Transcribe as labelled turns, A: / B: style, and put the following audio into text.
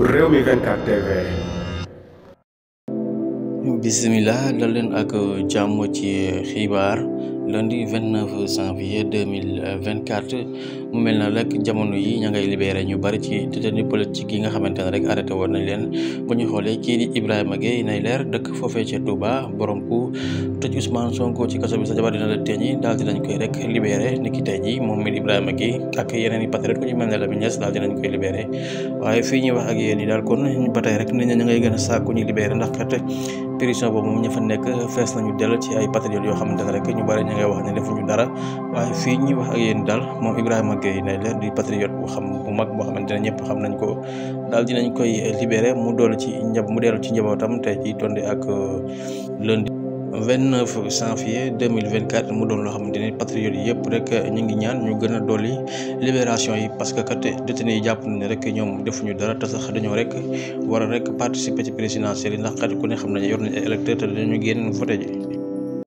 A: Rewmi 24 TV.
B: Bismillah dal leen ak jàmm ci xibaar lundi 29 janvier 2024 mu mel na rek jamono yi ña ngay libéré ñu bari ci détenu politique yi nga xamante ne rek arrêté woon nañ leen bu ñu xoolee kii di Ibrahima Gueye nay leer dëkk foofee ca Touba borom ku tëj Ousmane Sonko ci kaso bi sa jabar dina la teñi daal dinañ koy rek libéré niki tey ji moom mi Ibrahima Gueye ak yeneen i patriote ku ñu mel ne Lamine Niass daal dinañ koy libéré waaye fii ñuy wax ak yéen yi daal kon ba tey rek nit ñi ña ngay gën a sàkku ñu libéré ndax kat prison boobu moom ña fa nekk fees nañu dell ci ay patriotes yoo xamante ne rek ñu bari ñu ngay wax ne defuñu dara waaye fii ñuy wax ak yéen daal moom Ibrahima Gueye nay leer di patriote bu mag boo xamante ne ñëpp xam nañ ko daal dinañ koy libéré mu dellu ci njabootam tey ci tonde ak lundi 29 janvier 2024 mu doon loo xamante ne patriotes yëpp rek ñu ngi ñaan ñu gën a dolli libération yi parce que kat détenus yi jàpp ne rek ñoom defuñu dara te sax dañoo rek war a rek participer ci présidentielle yi ndax kat ku ne xam nañu yor nañu ay électeurs te dañu génn voté ji